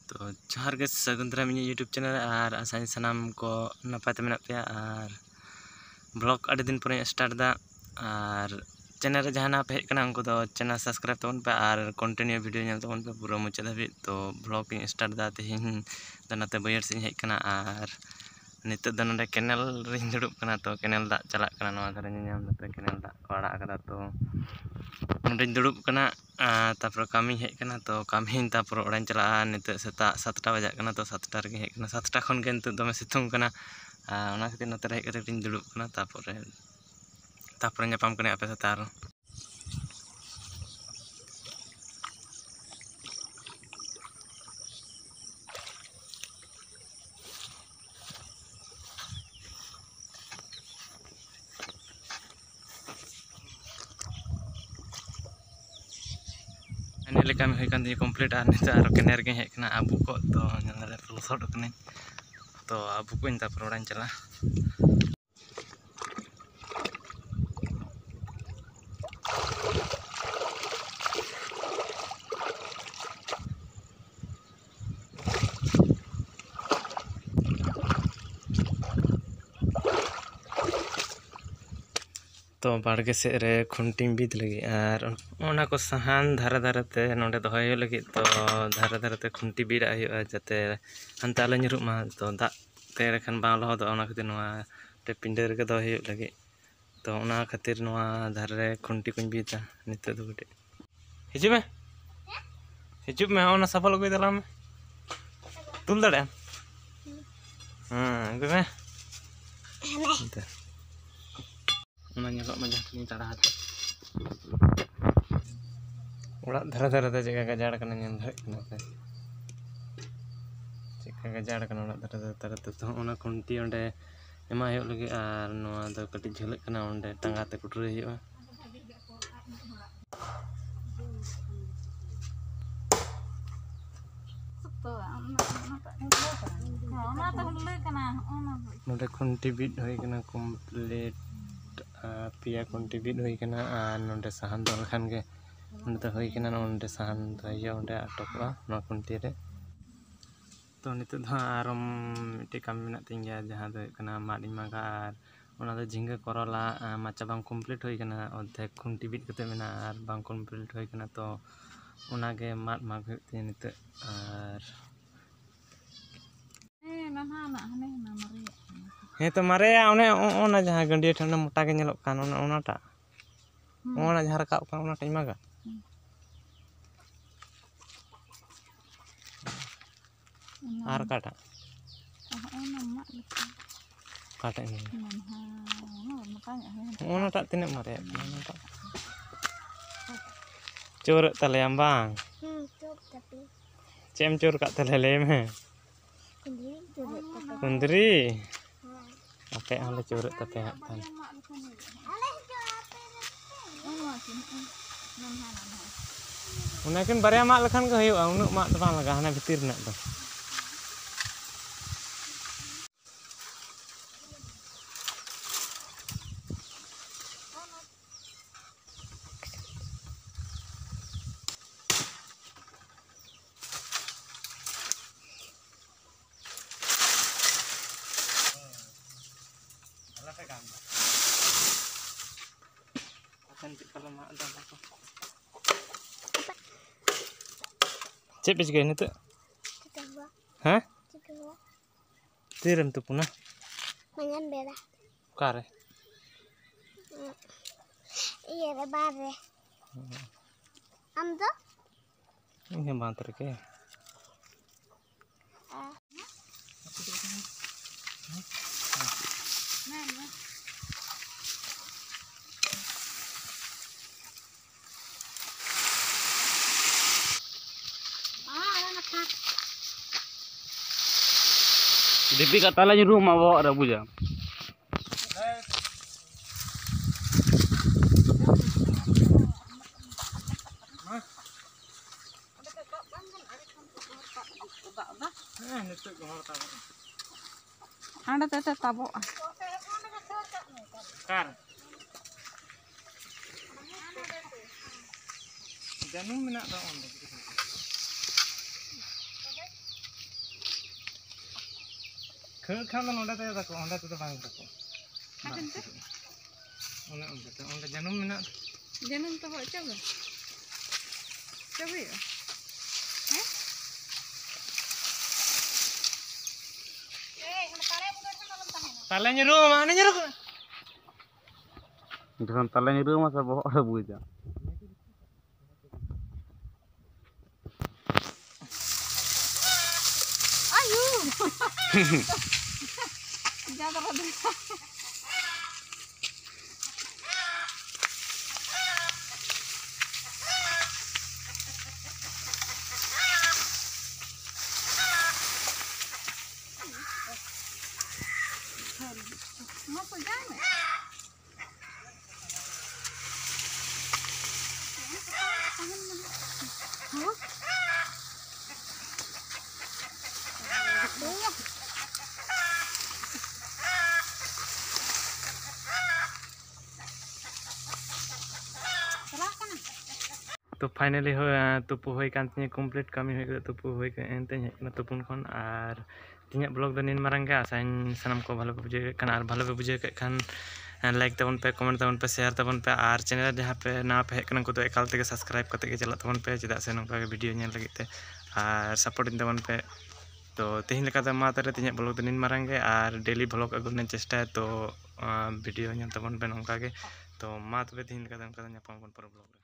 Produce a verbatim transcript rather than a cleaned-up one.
ᱛᱚ ᱡᱚᱦᱟᱨ ᱜᱮ, ᱥᱟᱹᱜᱩᱱ ᱫᱟᱨᱟᱢ ᱤᱧᱟᱹᱜ YouTube channel ᱨᱮ, ᱟᱨ ᱟᱥᱟᱧ ᱥᱟᱱᱟᱢ ᱠᱚ ᱱᱟᱯᱟᱭ ᱛᱮ ᱢᱮᱱᱟᱜ ᱯᱮᱭᱟ᱾ ᱟᱨ vlog ᱟᱹᱰᱤ ᱫᱤᱱ ᱯᱚᱨᱮᱧ start ᱮᱫᱟ, ᱟᱨ channel ᱨᱮ ᱡᱟᱦᱟᱸᱭ ᱯᱮ ᱦᱮᱡ ᱠᱟᱱᱟ ᱩᱱᱠᱩ ᱫᱚ channel subscribe ᱛᱟᱵᱚᱱ ᱯᱮ ᱟᱨ continue video ᱧᱮᱞ ᱛᱟᱵᱚᱱ ᱯᱮ ᱯᱩᱨᱟᱹ ᱢᱩᱪᱟᱹᱫ ᱫᱷᱟᱹᱵᱤᱡ᱾ ᱛᱚ vlog ᱤᱧ start ᱮᱫᱟ, ᱛᱮᱦᱮᱧ ᱫᱚ ᱱᱚᱛᱮ ᱵᱟᱹᱭᱦᱟᱹᱲ ᱥᱮᱫ ᱤᱧ ᱦᱮᱡ ᱠᱟᱱᱟ, ᱟᱨ ᱱᱤᱛᱚᱜ ᱫᱚ ᱱᱚᱰᱮ canal ᱨᱤᱧ ᱫᱩᱲᱩᱵ ᱠᱟᱱᱟ᱾ ᱛᱚ canal ᱫᱟᱜ ᱪᱟᱞᱟᱜ ᱠᱟᱱᱟ, ᱱᱚᱣᱟ ᱫᱷᱟᱨᱮ ᱧᱮᱞ ᱧᱟᱢ ᱫᱟᱯᱮ canal ᱫᱟᱜ ᱠᱚ ᱟᱲᱟᱜ ᱠᱟᱫᱟ᱾ ᱛᱚ ᱱᱚᱰᱮᱧ ᱫᱩᱲᱩᱵ ᱠᱟᱱᱟ, ᱟᱨ ᱛᱟᱨᱯᱚᱨᱮ ᱠᱟᱹᱢᱤᱧ ᱦᱮᱡ ᱠᱟᱱᱟ᱾ ᱛᱚ ᱠᱟᱹᱢᱤᱭᱟᱹᱧ, ᱛᱟᱨᱯᱚᱨᱮ ᱚᱲᱟᱜ ᱤᱧ ᱪᱟᱞᱟᱜᱼᱟ᱾ ᱱᱤᱛᱚᱜ ᱥᱮᱛᱟᱜ ᱥᱟᱛᱴᱟ ᱵᱟᱡᱟᱜ ᱠᱟᱱᱟ, ᱛᱚ ᱥᱟᱛᱴᱟ ᱨᱮᱜᱮᱧ ᱦᱮᱡ ᱠᱟᱱᱟ᱾ ᱥᱟᱛᱴᱟ ᱠᱷᱚᱱ ᱜᱮ ᱱᱤᱛᱚᱜ ᱫᱚᱢᱮ ᱥᱤᱛᱩᱝ ᱠᱟᱱᱟ, ᱟᱨ ᱚᱱᱟ ᱠᱷᱟᱹᱛᱤᱨ ᱱᱚᱛᱮ ᱨᱮ ᱦᱮᱡ ᱠᱟᱛᱮ ᱠᱟᱹᱴᱤᱡ ᱤᱧ ᱫᱩᱲᱩᱵ ᱠᱟᱱᱟ᱾ ᱛᱟᱨᱯᱚᱨᱮ, ᱛᱟᱨᱯᱚᱨᱮ ᱧᱟᱯᱟᱢ ᱠᱟᱱᱟ ᱟᱯᱮ ᱥᱟᱛᱮ ᱟᱨᱚ᱾ Finally ᱠᱟᱹᱢᱤ ᱦᱩᱭ ᱠᱟᱱ ᱛᱤᱧᱟᱹ complete, ᱟᱨ ᱱᱤᱛᱚᱜ ᱟᱨᱚ canal ᱨᱮᱜᱮᱧ ᱦᱮᱡ ᱠᱟᱱᱟ ᱟᱹᱵᱩ ᱠᱚ᱾ ᱛᱚ ᱧᱮᱞ ᱫᱟᱲᱮᱭᱟᱜ ᱯᱮ ᱞᱚᱥᱚᱫ ᱠᱟᱹᱱᱟᱹᱧ᱾ ᱛᱚ ᱟᱹᱵᱩ ᱠᱚᱧ, ᱛᱟᱨᱯᱚᱨ ᱚᱲᱟᱜ ᱤᱧ ᱪᱟᱞᱟᱜᱼᱟ᱾ ᱛᱚ ᱵᱟᱲᱜᱮ ᱥᱮᱫ ᱨᱮ ᱠᱷᱩᱱᱴᱤᱧ ᱵᱤᱫ ᱞᱟᱹᱜᱤᱫ, ᱟᱨ ᱚᱱᱟ ᱠᱚ ᱥᱟᱦᱟᱱ ᱫᱷᱟᱨᱮ ᱫᱷᱟᱨᱮ ᱛᱮ ᱱᱚᱰᱮ ᱫᱚᱦᱚᱭ ᱦᱩᱭᱩᱜ ᱞᱟᱹᱜᱤᱫ᱾ ᱛᱚ ᱫᱷᱟᱨᱮ ᱫᱷᱟᱨᱮ ᱛᱮ ᱠᱷᱩᱱᱴᱤ ᱵᱤᱫ ᱟᱜ ᱦᱩᱭᱩᱜᱼᱟ, ᱡᱟᱛᱮ ᱦᱟᱱᱛᱮ ᱟᱞᱚ ᱧᱩᱨᱩᱜ ᱢᱟ᱾ ᱛᱚ ᱫᱟᱜ ᱛᱮ ᱮᱸᱰᱮᱠᱷᱟᱱ ᱵᱟᱝ ᱞᱚᱦᱚᱫᱚᱜᱼᱟ, ᱚᱱᱟ ᱠᱷᱟᱹᱛᱤᱨ ᱱᱚᱣᱟ ᱢᱤᱫᱴᱮᱱ ᱯᱤᱸᱰᱟᱹ ᱨᱮᱜᱮ ᱫᱚᱦᱚᱭ ᱦᱩᱭᱩᱜ ᱞᱟᱹᱜᱤᱫ᱾ ᱛᱚ ᱚᱱᱟ ᱠᱷᱟᱹᱛᱤᱨ ᱱᱚᱣᱟ ᱫᱷᱟᱨᱮ ᱨᱮ ᱠᱷᱩᱱᱴᱤ ᱠᱚᱧ ᱵᱤᱫᱟ ᱱᱤᱛᱚᱜ ᱫᱚ ᱠᱟᱹᱴᱤᱡ᱾ ᱦᱤᱡᱩᱜ ᱢᱮ, ᱦᱤᱡᱩᱜ ᱢᱮ, ᱚᱱᱟ ᱥᱟᱵᱚᱞ ᱟᱹᱜᱩᱭ ᱛᱟᱞᱟᱝ ᱢᱮ᱾ ᱛᱩᱞ ᱫᱟᱲᱮᱭᱟᱜ ᱟᱢ? ᱦᱮᱸ, ᱟᱹᱜᱩᱭ ᱢᱮ᱾ ᱚᱱᱟ ᱧᱮᱞᱚᱜ ᱢᱟ ᱡᱟᱦᱟᱸ ᱛᱤᱱᱟᱹᱜ ᱛᱟᱲᱟ ᱦᱟᱛᱮ᱾ ᱚᱲᱟᱜ ᱫᱷᱟᱨᱮ ᱫᱷᱟᱨᱮ ᱛᱮ ᱪᱮᱫᱠᱟ ᱜᱟᱡᱟᱲ ᱠᱟᱱᱟ, ᱧᱮᱞ ᱫᱟᱲᱮᱭᱟᱜ ᱠᱟᱱᱟ ᱯᱮ᱾ ᱪᱮᱫᱠᱟ ᱜᱟᱡᱟᱲ ᱠᱟᱱᱟ ᱚᱲᱟᱜ ᱫᱷᱟᱨᱮ ᱫᱷᱟᱨᱮ ᱛᱮ᱾ ᱛᱚ, ᱚᱱᱟ ᱠᱷᱩᱱᱴᱤ ᱚᱸᱰᱮ ᱮᱢᱟᱜ ᱦᱩᱭᱩᱜ ᱞᱟᱹᱜᱤᱫ, ᱟᱨ ᱱᱚᱣᱟ ᱫᱚ ᱠᱟᱹᱴᱤᱡ ᱡᱷᱟᱹᱞᱟᱹᱜ ᱠᱟᱱᱟ, ᱚᱸᱰᱮ ᱴᱟᱸᱜᱟ ᱛᱮ ᱠᱩᱴᱩᱨ ᱦᱩᱭᱩᱜᱼᱟ᱾ ᱱᱚᱰᱮ ᱠᱷᱩᱱᱴᱤ ᱵᱤᱫ ᱦᱩᱭ ᱠᱟᱱᱟ complete, ᱟᱨ ᱯᱮᱭᱟ ᱠᱷᱩᱱᱴᱤ ᱵᱤᱫ ᱦᱩᱭ ᱠᱟᱱᱟ, ᱟᱨ ᱱᱚᱰᱮ ᱥᱟᱦᱟᱱ ᱫᱚᱦᱚ ᱞᱮᱠᱷᱟᱱ ᱜᱮ ᱱᱚᱰᱮ ᱫᱚ ᱦᱩᱭ ᱠᱟᱱᱟ᱾ ᱱᱚᱰᱮ ᱥᱟᱦᱟᱱ ᱫᱚᱦᱚᱭ ᱦᱩᱭᱩᱜᱼᱟ, ᱚᱸᱰᱮ ᱟᱴᱚᱠᱚᱜᱼᱟ ᱱᱚᱣᱟ ᱠᱷᱩᱱᱴᱤ ᱨᱮ᱾ ᱛᱚ ᱱᱤᱛᱚᱜ ᱫᱚ ᱦᱟᱸᱜ ᱟᱨᱚ ᱢᱤᱫᱴᱮᱡ ᱠᱟᱹᱢᱤ ᱢᱮᱱᱟᱜ ᱛᱤᱧ ᱜᱮᱭᱟ, ᱡᱟᱦᱟᱸ ᱫᱚ ᱦᱩᱭᱩᱜ ᱠᱟᱱᱟ ᱢᱟᱫ ᱤᱧ ᱢᱟᱜᱟ, ᱟᱨ ᱚᱱᱟ ᱫᱚ ᱡᱷᱤᱸᱜᱟᱹ ᱠᱚᱨᱚᱞᱟ, ᱟᱸ, ᱢᱟᱪᱟ ᱵᱟᱝ complete ᱦᱩᱭ ᱠᱟᱱᱟ, ᱚᱨᱫᱷᱮᱠ ᱠᱷᱩᱱᱴᱤ ᱵᱤᱫ ᱠᱟᱛᱮ ᱢᱮᱱᱟᱜᱼᱟ ᱟᱨ ᱵᱟᱝ complete ᱦᱩᱭ ᱠᱟᱱᱟ᱾ ᱛᱚ ᱚᱱᱟᱜᱮ ᱢᱟᱫ ᱢᱟᱜᱽ ᱦᱩᱭᱩᱜ ᱛᱤᱧᱟᱹ ᱱᱤᱛᱚᱜ᱾ ᱟᱨ ᱦᱮᱸ, ᱱᱟᱱᱦᱟ ᱱᱟᱜ ᱦᱟᱱᱮ ᱦᱟᱱᱟ ᱢᱟᱨᱮᱭᱟᱜ ᱠᱟᱱᱟ᱾ ᱦᱮᱸ ᱛᱚ, ᱢᱟᱨᱮᱭᱟ, ᱚᱱᱮ ᱚ-, ᱚᱱᱟ ᱡᱟᱦᱟᱸ ᱜᱟᱹᱰᱭᱟᱹ ᱴᱷᱮᱱ ᱚᱱᱟ ᱢᱚᱴᱟ ᱜᱮ ᱧᱮᱞᱚᱜ ᱠᱟᱱ, ᱚᱱᱟ, ᱚᱱᱟᱴᱟᱜ᱾ ᱦᱩᱸ᱾ ᱚᱱᱟ ᱡᱟᱦᱟᱸ ᱨᱟᱠᱟᱵ ᱠᱟᱱ, ᱚᱱᱟᱴᱟᱜ ᱤᱧ ᱢᱟᱜᱟ᱾ ᱦᱩᱸ᱾ ᱚᱱᱟ ᱟᱨ ᱚᱠᱟᱴᱟᱜ? ᱚ, ᱦᱚᱸᱜᱼᱚ ᱱᱟ ᱢᱟᱜ ᱞᱮᱠᱷᱟᱱ᱾ ᱚᱠᱟᱴᱟᱜ ᱤᱧ ᱢᱟᱜᱟ? ᱱᱟᱱᱦᱟ, ᱚᱱᱟ ᱢᱚᱴᱟ ᱧᱚᱜ ᱦᱮᱸ᱾ ᱦᱚᱸᱜᱼᱚ ᱱᱟᱴᱟᱜ ᱛᱤᱱᱟᱹᱜ ᱢᱟᱨᱮᱭᱟᱜ ᱠᱟᱱᱟ, ᱚᱱᱟᱴᱟᱜ? ᱪᱳᱨᱮᱫ ᱛᱟᱞᱮᱭᱟᱢ ᱵᱟᱝ? ᱦᱩᱸ, ᱪᱳᱨ ᱛᱟᱯᱮ᱾ ᱪᱮᱫ ᱮᱢ ᱪᱳᱨ ᱠᱟᱜ ᱛᱟᱞᱮᱭᱟ, ᱞᱟᱹᱭ ᱢᱮ? ᱠᱩᱸᱫᱽᱨᱤ ᱪᱩᱨᱩᱡ ᱛᱟᱯᱮ᱾ ᱠᱩᱸᱫᱽᱨᱤ? ᱦᱮᱸ᱾ ᱟᱯᱮᱭᱟᱜ ᱦᱚᱸᱞᱮ ᱪᱩᱨᱩᱡ ᱛᱟᱯᱮᱭᱟ ᱦᱟᱸᱜ ᱠᱷᱟᱱ᱾ ᱟᱞᱮ ᱦᱚᱸ ᱪᱚ ᱟᱯᱮ ᱫᱚ ᱪᱮᱫ? ᱱᱚᱣᱟ ᱠᱤᱱ, ᱱᱟᱱᱦᱟ ᱱᱟᱱᱦᱟ᱾ ᱚᱱᱟᱠᱤᱱ ᱵᱟᱨᱭᱟ ᱢᱟᱜ ᱞᱮᱠᱷᱟᱱ ᱜᱮ ᱦᱩᱭᱩᱜᱼᱟ, ᱩᱱᱟᱹᱜ ᱢᱟᱜ ᱫᱚ ᱵᱟᱝ ᱞᱟᱜᱟᱜᱼᱟ, ᱦᱟᱱᱟ ᱵᱷᱤᱛᱤᱨ ᱨᱮᱱᱟᱜ ᱫᱚ᱾ ᱪᱮᱫ ᱯᱮ ᱪᱤᱠᱟᱹᱭᱟ ᱱᱤᱛᱚᱜ? ᱪᱤᱠᱟᱹ ᱦᱚᱸ ᱵᱟᱝ᱾ ᱦᱮᱸ? ᱪᱤᱠᱟᱹ ᱦᱚᱸ ᱵᱟᱝ᱾ ᱛᱤᱨᱮᱢ ᱛᱩᱯᱩᱱᱟ? ᱢᱟᱸᱡᱟᱱ ᱵᱮᱲᱟ᱾ ᱚᱠᱟᱨᱮ? ᱤᱭᱟᱹ ᱨᱮ, ᱵᱟᱨ ᱨᱮ᱾ ᱟᱢ ᱫᱚ? ᱤᱧ ᱦᱚᱸ ᱵᱟᱸᱫᱽ ᱨᱮᱜᱮ᱾ ᱟ᱾ ᱰᱷᱤᱯᱤ ᱠᱟᱛᱟ ᱞᱮ ᱧᱩᱨᱩᱜ ᱢᱟ ᱵᱚᱦᱚᱜ ᱨᱮ, ᱵᱩᱡᱟᱢ᱾ ᱦᱮᱸ, ᱱᱤᱛᱚᱜ ᱜᱚᱦᱚᱲ ᱛᱟᱵᱚᱱ᱾ ᱦᱟᱸᱰᱮ ᱛᱮ ᱛᱟᱵᱚᱜᱼᱟ᱾ ᱚᱠᱟᱨᱮ? ᱡᱟᱹᱱᱩᱢ ᱢᱮᱱᱟᱜ ᱫᱚ ᱚᱸᱰᱮ᱾ ᱫᱟᱹᱲ ᱠᱷᱟᱱ ᱫᱚ ᱱᱚᱸᱰᱮ ᱛᱮ ᱛᱟᱠᱚ, ᱚᱸᱰᱮ ᱛᱮᱫᱚ ᱵᱟᱝ ᱛᱟᱠᱚ᱾ ᱟᱨ ᱚᱱᱛᱮ? ᱚᱱᱮ ᱚᱱᱛᱮ ᱛᱮ, ᱚᱸᱰᱮ ᱡᱟᱹᱱᱩᱢ ᱢᱮᱱᱟᱜ᱾ ᱡᱟᱹᱱᱩᱢ ᱛᱚ ᱦᱚᱪᱚ ᱜᱮ᱾ ᱪᱚ ᱦᱩᱭᱩᱜᱼᱟ᱾ ᱦᱮᱸ? ᱛᱟᱞᱮ ᱧᱩᱨᱩᱜ ᱢᱟ, ᱦᱟᱱᱮ ᱧᱩᱨᱩᱜ ᱠᱟᱱᱟ᱾ ᱡᱚᱠᱷᱚᱱ ᱛᱟᱞᱮ ᱧᱩᱨᱩᱜ ᱢᱟ ᱥᱮ ᱵᱚᱦᱚᱜ ᱨᱮ ᱵᱩᱡᱟ᱾ ᱟᱭᱩ! ᱡᱟᱵᱨᱟ ᱫᱚ᱾ ᱢᱟ ᱥᱟᱡᱟᱣ ᱢᱮ᱾ ᱛᱚ finally ᱦᱳᱭ, ᱛᱩᱯᱩ ᱦᱩᱭ ᱠᱟᱱ ᱛᱤᱧᱟᱹ, complete ᱠᱟᱹᱢᱤ ᱦᱩᱭ ᱠᱟᱛᱮ ᱛᱩᱯᱩ ᱦᱩᱭ ᱠᱟᱱ ᱛᱤᱧ ᱦᱮᱡ ᱠᱟᱱᱟ ᱛᱩᱯᱩᱱ ᱠᱷᱚᱱ᱾ ᱟᱨ ᱛᱮᱦᱮᱧᱟᱜ vlog ᱫᱚ ᱱᱤᱱ ᱢᱟᱨᱟᱝ ᱜᱮ᱾ ᱟᱥᱟᱧ ᱥᱟᱱᱟᱢ ᱠᱚ ᱵᱷᱟᱞᱮ ᱯᱮ ᱵᱩᱡᱷᱟᱹᱣ ᱠᱮᱫ ᱠᱷᱟᱱ, ᱟᱨ ᱵᱷᱟᱞᱮ ᱯᱮ ᱵᱩᱡᱷᱟᱹᱣ ᱠᱮᱫ ᱠᱷᱟᱱ, like ᱛᱟᱵᱚᱱ ᱯᱮ, comment ᱛᱟᱵᱚᱱ ᱯᱮ, share ᱛᱟᱵᱚᱱ ᱯᱮ, ᱟᱨ channel ᱨᱮ ᱡᱟᱦᱟᱸ ᱯᱮ ᱱᱟᱣᱟ ᱯᱮ ᱦᱮᱡ ᱠᱟᱱᱟ ᱩᱱᱠᱩ ᱫᱚ ᱮᱠᱟᱞ ᱛᱮᱜᱮ subscribe ᱠᱟᱛᱮ ᱜᱮ ᱪᱟᱞᱟᱜ ᱛᱟᱵᱚᱱ ᱯᱮ, ᱪᱮᱫᱟᱜ ᱥᱮ ᱱᱚᱝᱠᱟ ᱜᱮ video ᱧᱮᱞ ᱞᱟᱹᱜᱤᱫ ᱛᱮ, ᱟᱨ support ᱤᱧ ᱛᱟᱵᱚᱱ ᱯᱮ᱾ ᱛᱚ ᱛᱮᱦᱮᱧ ᱞᱮᱠᱟ ᱫᱚ ᱢᱟ ᱛᱟᱦᱞᱮ ᱛᱮᱦᱮᱧᱟᱜ vlog ᱫᱚ ᱱᱤᱱ ᱢᱟᱨᱟᱝ ᱜᱮ, ᱟᱨ daily vlog ᱟᱹᱜᱩ ᱨᱮᱱᱟᱜ ᱪᱮᱥᱴᱟᱭᱟ᱾ ᱛᱚ video ᱧᱮᱞ ᱛᱟᱵᱚᱱ ᱯᱮ ᱱᱚᱝᱠᱟ ᱜᱮ᱾ ᱛᱚ ᱢᱟ ᱛᱚᱵᱮ ᱛᱮᱦᱮᱧ ᱞᱮᱠᱟ ᱫᱚ ᱚᱱᱠᱟ ᱫᱚ ᱧᱟᱯᱟᱢ ᱟᱵᱚᱱ ᱯᱚᱨᱮ vlog ᱨᱮ᱾